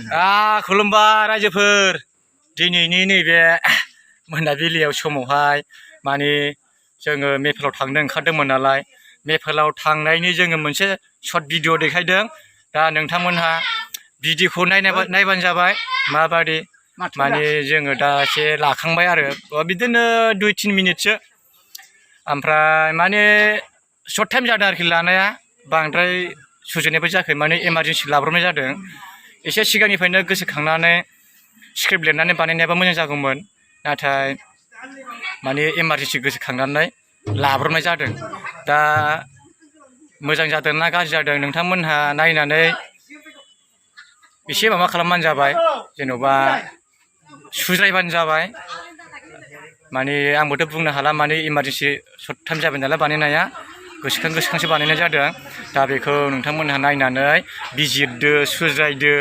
खुलुमबाय रायजोफोर दिनैनि नैबे मोनाबिलियाव समावहाय माने जोङो मेफेलाव थांनो ओंखारदोंमोन नालाय मेफेलाव थांनायनि जोङो मोनसे शर्ट भिडिअ देखायदों दा नोंथांमोनहा भिडिअखौ नायबानो जाबाय माबादि माने जोङो दा एसे लाखांबाय आरो बिदिनो 2-3 मिनिटसो ओमफ्राय माने शर्ट टाइम जादों आरोखि लानाया बांद्राय सुजुनायबो जायाखै माने इमारजेन्सि लाब्रबनाय जादों एसे सिगांनिफ्रायनो गोसोखांनानै स्क्रिप्ट लिरनानै बानायनायाबा मोजां जागौमोन नाथाय माने इमारजेन्सि गोसोखांनानै लाब्रबनाय जादों दा मोजां जादों ना गाज्रि जादों नोंथांमोनहा नायनानै एसे माबा खालामबानो जाबाय जेन'बा सुद्रायबानो जाबाय माने आंबोथ' बुंनो हाला माने इमारजेन्सि शर्ट टाइम जाबाय नालाय बानायनाया गोसोखांसो बानायनाय जादों दा बेखौ नोंथांमोनहा नायनानै बिजिरदो सुद्रायदो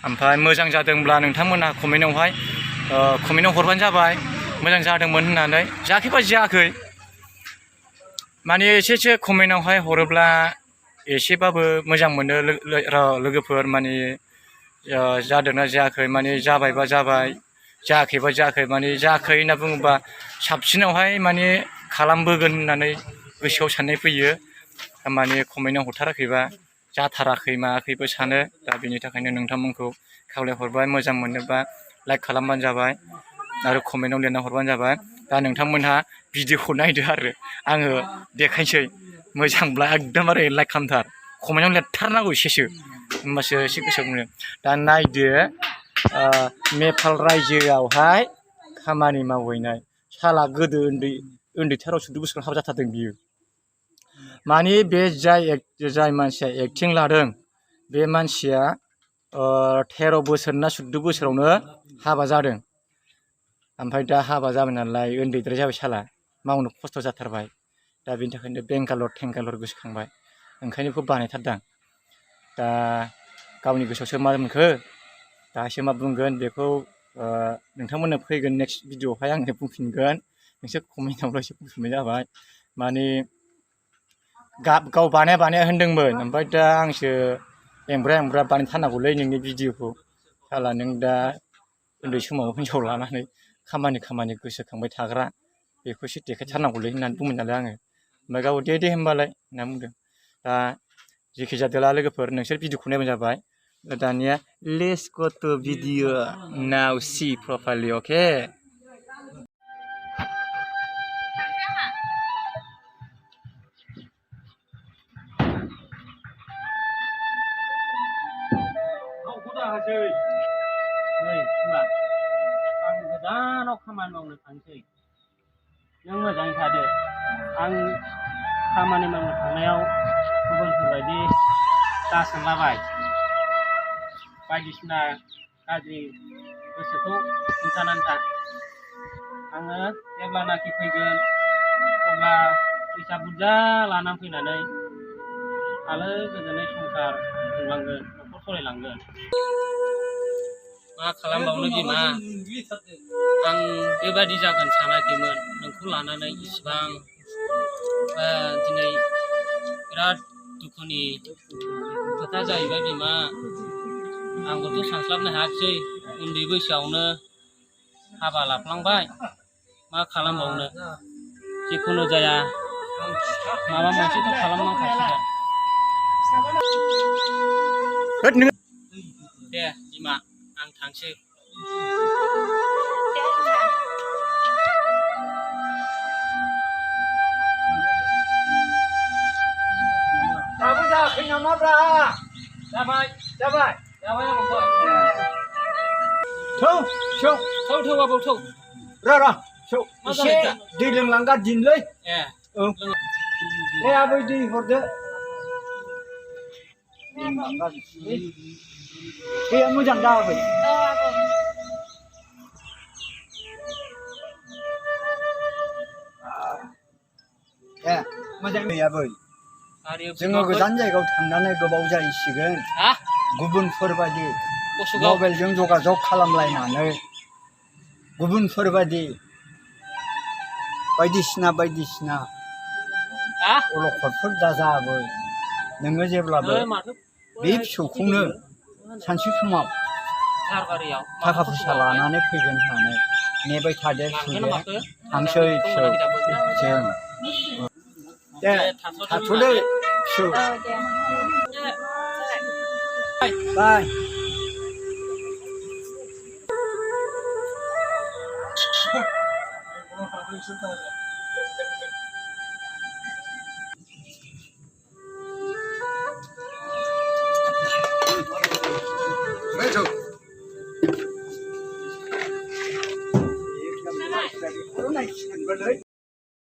ओमफ्राय मोजां जादोंब्ला नोंथांमोनहा कमेन्टआव हरबानो जाबाय मोजां जादोंमोन होननानै जायाखैबा जायाखै माने एसेसो कमेन्टआवहाय हरोब्ला एसेबाबो मोजां मोनो लोगोफोर माने जादोंना जायाखै माने जाबायबा जाबाय जायाखैबा जायाखै माने जायाखै होनना बुङोबा साबसिनावहाय माने खालामबोगोन होननानै गोसोआव साननाय फैयो माने कमेन्टआव हरथाराखैबा जाथाराखै मायाखैबो सानो दा बेनि थाखायनो नोंथांमोनखौ खावलायहरबाय मोजां मोनोबा लाइक खालामबानो जाबाय आरो कमेन्टआव लिरना हरबानो जाबाय दा नोंथांमोनहा भिडिअखौ नायदो आरो आङो देखायनोसै मोजांब्ला एकदमबारे लाइक खालामथार कमेन्टआव लिरथारनांगौ एसेसो होमबासो एसे गोसोआव मोनो दा नायदो नेपाल रायजोआवहाय खामानि मावहैनाय साला गोदो उन्दैथाराव 14 बोसोराव हाबा जाथारदों बियो माने बे जाय मानसिया एक्टिं लादों बे मानसिया 13 बोसोर ना 14 बोसोरावनो हाबा जादों ओमफ्राय दा हाबा जाबाय नालाय उन्दैद्राय जाबाय साला मावनो खस्थ' जाथारबाय दा बेनि थाखायनो बेंगालर गोसोखांबाय ओंखायनो बेखौ बानायथारदां दा गावनि गोसोआवसो मा मोनखो दासो मा बुंगोन बेखौ नोंथांमोननो फैगोन नेक्स्ट भिडिअआवहाय आङो बुंफिनगोन नोंसोर कमेन्टआवल' एसे बुंफिननाय जाबाय माने गाव बानाया होनदोंमोन ओमफ्राय दा आंसो एंब्रा बानायथारनांगौलै नोंनि भिडिअखौ साला नों दा उन्दै समाव हिनजाव लानानै खामानि गोसोखांबाय थाग्रा बेखौ एसे देखायथारनांगौलै होननानै बुंबाय नालाय आङो ओमफ्राय गाव दे होमबालाय होनना बुंदों दा जेखि जादोला लोगोफोर नोंसोर भिडिअखौ नायबानो जाबाय दानिया let's go to video now see properly okay आं गोजानाव खामानि मावनो थांसै नों मोजाङै थादो आं खामानि मावनो थांनायाव गुबुनफोरबायदि दासानलाबाय बायदिसिना गाज्रि गोसोखौ हमथानानै था आङो जेब्लानाखि फैगोन अब्ला फैसा बुरजा लानानै फैनानै आलो गोजोनै संसार खुंलांगोन न'खर सलायलांगोन मा खालामबावनो बिमा आं बेबादि जागोन सानाखैमोन नोंखौ लानानै इसिबां दिनै बिराद दुखुनि खोथा जाहैबाय बिमा आंबोथ' सानस्लाबनो हायाखिसै उन्दै बैसोआवनो हाबा लाफ्लांबाय मा खालामबावनो जिखुनु जाया माबा मोनसेथ' खालामनांखासिगोन दे बिमा आं थांसै दाबो जायाखै नामाब्रा जाबाय थौ आबौ थौ र' एसे दै लोंलांगारदिनिलै आबै दै हरदो दैया मोजां दा आबै मोजां दै आबै जोङो गोजान जायगायाव थांनानै गोबाव जाहैसिगोन गुबुनफोरबायदि मबाइलजों जगाजग खालामलायनानै गुबुनफोरबायदि बायदिसिना अलखदफोर दाजा आबै नोङो जेब्लाबो बे फिसौखौनो सानसे समाव धारबारियाव थाखा फैसा लानानै फैगोन होननानै नेबाय थादो लांगोन फिसौजोआ माखो थांसै फिसौ जों दे थाथ'दो फिसौ बाय